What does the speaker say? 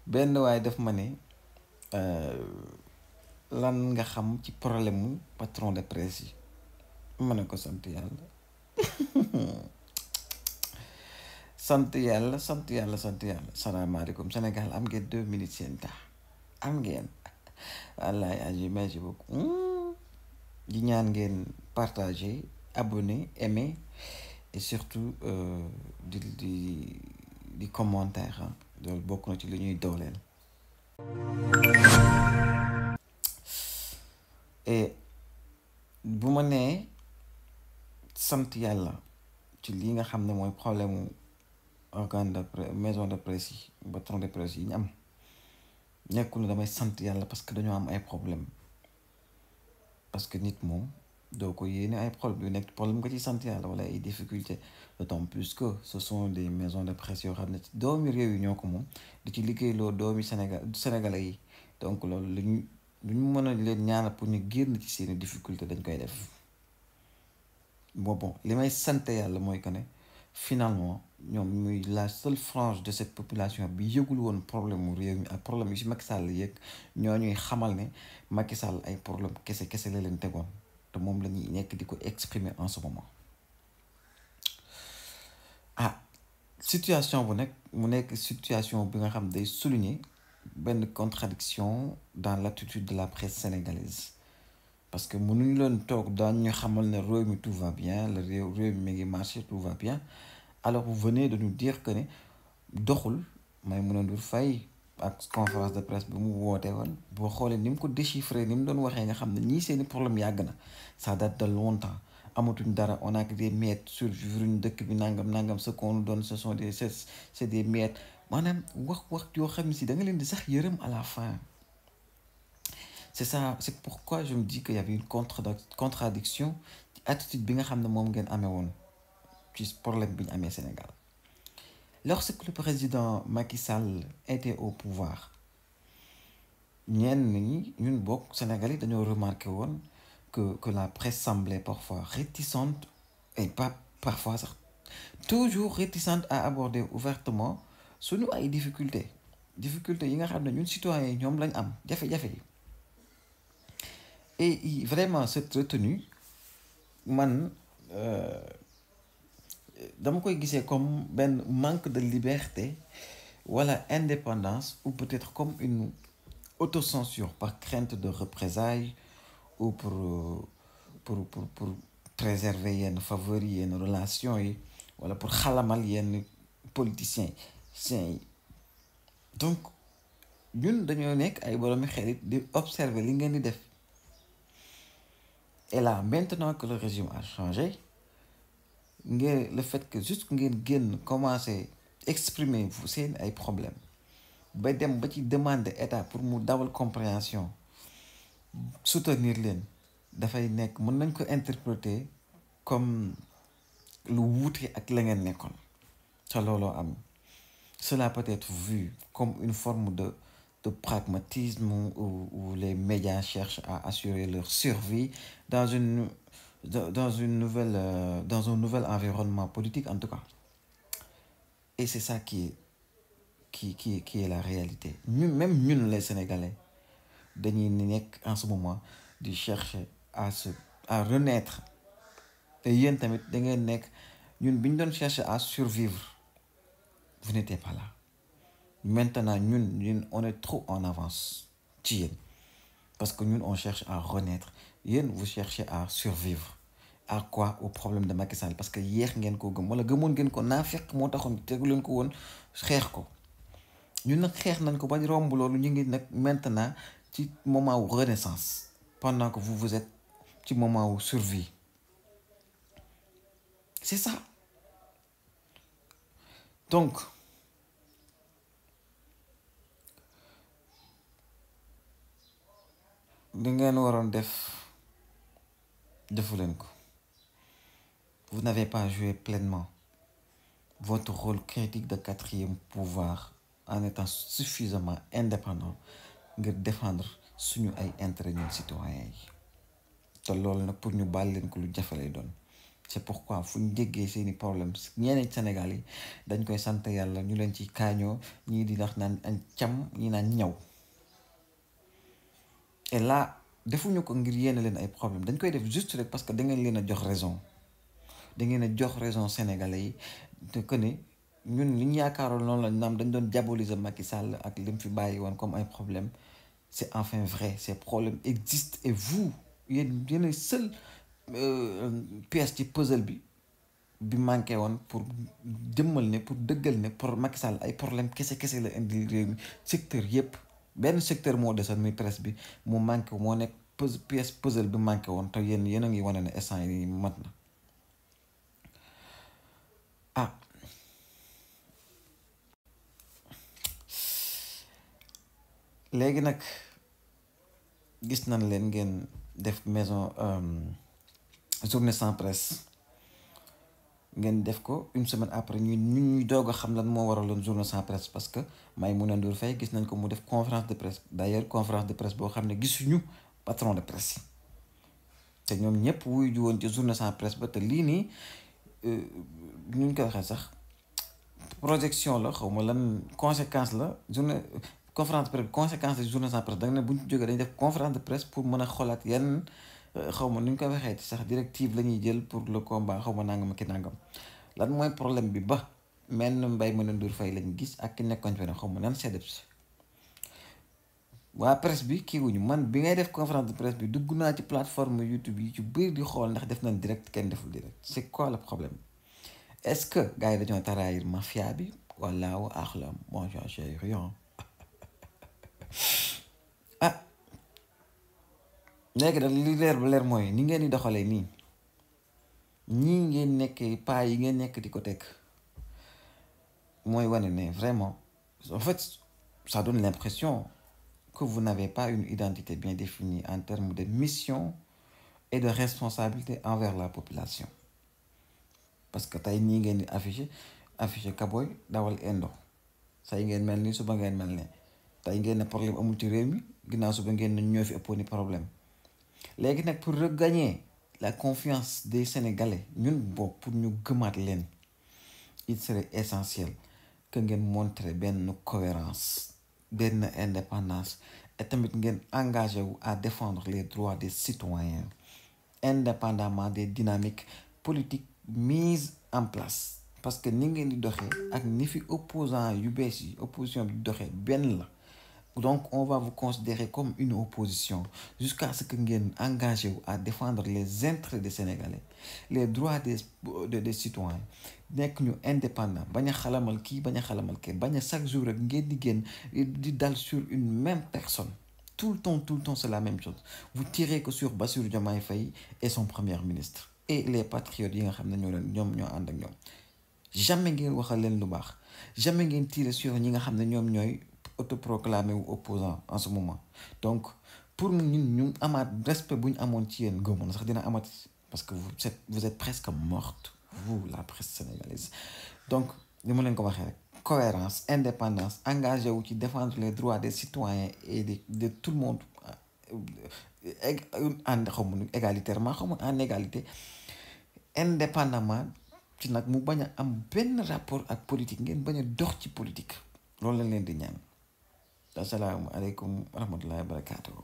benn waay def ma ne lan nga xam ci problème mu patron de presse yi ma ne ko sant yàlla sant yàlla sant yàlla sant yàlla salaamaaleykum Sénégal am ngeen 2 minutes seen temps am ngeen wallaay aji merci beaucoup di ñaan ngeen partager abonner aimer et surtout di commentaire loolu bokk na ci li ñuy dooleel et bu ma nee sant yàlla ci lii nga xam ne mooy problème organe de presse maison de presse yi patron de presse yi ñu am nekkul ne damay sant yàlla parce que dañoo am ay problème parce que nit moom doo ko yéene ay problème yu nekk problème nga ci sant yàlla wala ay difficulté d'autant plus que ce sont des maisons de presse yoo xam ne doomi réew yi ñoo ko moom di ci liggéeyloo doomi sénégalais yi donc loolu lu ñu mën a leen ñaanal pour ñu génn ci seeni difficulté dañ koy def bon li may sant yàlla mooy que ne finalement ñoom muy la seule frange de cette population bi yëgul woon problème mu réew mi ak problème yu si Macky Sall yëg ñoo ñuy xamal ne Macky Sall ay problème kese la leen tegoon te moom la ñuy nekk di ko exprimer en ce moment situation bu nekk mu nekk situation bi nga xam day souligner benn contradiction dans l'attitude de la presse sénégalaise parce que mënuñu leen toog daan ñu xamal ne réew mi tout va bien le réew mi mi ngi marché tout va bien alors vous venez de nous dire que ne doxul Maïmouna Ndour Faye ak conférence de presse bi mu woote woon boo xoolee ni mu ko déchiffré ni mu doon waxee nga xam ne ñii seeni problème yàgg na ça date de longtemps amatuñ dara on a que des miettes survivre ñu dëkk bi nangam ce qu'on nous donne ce sont des c'est des miettes maanaam wax yoo xam ne si da nga leen di sax yërëm à la fin c'est ça c'est pourquoi je me dis qu'il y avait une contradiction ci attitude bi nga xam ne moom ngeen amee woon ci problème bi ñu amee Sénégal lorsque le président Macky Sall était au pouvoir ñenn ñi ñun bokk Sénégal yi dañoo remarqué woon que la presse semblait parfois réticente et pas parfois sax toujours réticente à aborder ouvertement suñu ay difficultés yi nga xam ne ñun citoyens yi ñoom lañ am jafe-jafe yi et vraiment cette retenue man dama koy gisee comme benn manque de liberté wala indépendance ou peut-être comme une autocensure par crainte de représailles ou pour préserver yenn faveur yi yenn relations yi wala pour xalamal yenn politiciens yi donc ñun dañoo nekk ay boroomi xelit di observer li ngeen di def et là maintenant que le régime a changé le fait que juste ngeen génn commencer exprimer vous seen ay problèmes ba dem ba ci demander état pour mu dawal compréhension soutenir leen dafay nekk mën nañ ko interpréter comme lu wuute ak la ngeen nekkoon ca looloo am cela peut être vu comme une forme de pragmatisme où les médias cherchent à assurer leur survie dans un nouvel environnement politique en tout cas et c'est ça qui est la réalité même ñun les Sénégalais dañuy nekk en ce moment di chercher à renaître te yéen tamit da ngeen nekk ñun bi ñu doon chercher à survivre vous n'étiez pas là maintenant ñun on est trop en avance ci yéen parce que ñun on cherche à renaître yéen vous cherchez à survivre à quoi au problème de Macky Sall parce que yéex ngeen ko gëm wala gëmoon ngeen ko naa fekk moo taxoon tegu leen ko woon xeex ko ñun nag xeex nañ ko ba romb loolu ñu ngi nag maintenant ci moment wu renaissance pendant que vous êtes ci moment wu survie c'est ça donc li ngeen waroon defu leen ko vous n'avez pas joué pleinement votre rôle critique de quatrième pouvoir en étant suffisamment indépendant ngir défendre suñu ay intérêt ñun citoyens yi te loolu nag pour ñu baal leen ko lu jafe lay doon c'est pourquoi fu ñu déggee seeni problème ñeneen Sénégal yi dañ koy sant yàlla ñu leen ci kaañoo ñii di wax naan añ cam ñi naan ñaw. Et là defuñu ko ngir yéene leen ay problème dañ koy def juste rek parce que da ngeen leen a jox raison da ngeen a jox raison sénégalais yi te que ne ñun li ñu yaakaaroon noonu la naam dañ doon diaboliser Macky Sall ak li mu fi bàyyi woon comme ay problème c'est enfin vrai ces problèmes existent et vous yéen seul pièce ci puzzle bi manqué woon pour jëmmal ne pour dëggal ne pour Macky Sall ay problème kese la indi réew mi secteur yépp benn secteur moo desoon muy presse bi mu manqué moo nekk pièce puzzle bi manqué woon te yéen a ngi wane ne instant yi mat na ah léegi nag gis nañ leen ngeen def maison journée sans presse ngeen def ko une semaine après ñuy doog a xam lan moo waraloon journée sans presse parce que Maïmouna Ndour Faye gis nañ ko mu def conférence de presse d'ailleurs conférence de presse boo xam ne gisuñu patron de presse yi te ñoom ñëpp wuyu ju woon ci journée sans presse ba te lii nii ñu koy waxee sax projection la xaw ma lan conséquence la journée conférence de presse conséquence de journée sans presse da nga ne bu ñu jógee dañuy def conférence de presse pour mën a xoolaat yan xaw ma nu ñu ko waxee ci sax directive la ñuy jël pour le combat xaw ma nangam ak ki nangam lan mooy problème bi ba mel na Maïmouna Ndour Faye lañ gis ak ki nekkoon feneen xaw ma nan seddab si waa presse bi kii wuñu man bi ngay def conférence de presse bi dugg naa ci plateforme YouTube yi ci bëri di xool ndax def nañ direct kenn deful direct c'est quoi le problème est-ce que gars yi dañoo trahir mafia bi wala wa axlam moi j'ai rien ah léegi nag li leer ba leer mooy ni ngeen di doxalee nii ñii ngeen nekkee pas yi ngeen nekk di ko teg mooy wane ne vraiment en fait ça donne l'impression que vous n'avez pas une identité bien définie en termes de mission et de responsabilité envers la population parce que tey nii ngeen di affiché kaboy dawal indo say ngeen mel ni suba ngeen mel ne tey ngeen ne problème amul ci réew mi ginnaaw suba ngeen ne ñoo fi ëppoon ni problème léegi nag pour regagner la confiance des Sénégalais ñun boobu pour ñu gëmaat leen il serait essentiel que ngeen montrer benn cohérence benn indépendance et tamit ngeen engagé wu à défendre les droits des citoyens indépendamment des dynamiques politiques mises en place parce que ni ngeen di doxee ak ni fi opposant yu bees yi opposition bi di doxee benn la donc on va vous considérer comme une opposition jusqu'à ce que ngeen engagé wu à défendre les intérêts des Sénégalais les droits des citoyens nekk ñu indépendant bañ a xalamal kii bañ a xalamal kii bañ a chaque jour rek ngeen di génn di dal sur une même personne tout le temps c'est la même chose vous tirez que sur Bassirou Diomaye Faye et son premier ministre et les patriotes yi nga xam ne ñoo ànd ak ñoom jamais ngeen waxal leen lu baax jamais ngeen tirer sur ñi nga xam ne ñoom ñooy autoproclamé ou opposant en ce moment donc pour ñun ñu amaat respect bu ñu amoon ci yéen gëmoon sax dina amaat parce que vous êtes presque morte vous la presse sénégalaise donc li ma leen ko waxee rek cohérence indépendance engagé wu ci défendre les droits des citoyens et de tout le monde en xaw ma égalitairement xaw ma en égalité indépendamment ci nag mu bañ a am benn rapport ak politique ngeen bañ a dox ci politique loolu lañ leen di ñaan. Assalaamu aleykum wa rahmatullahi wa barakaatuhu.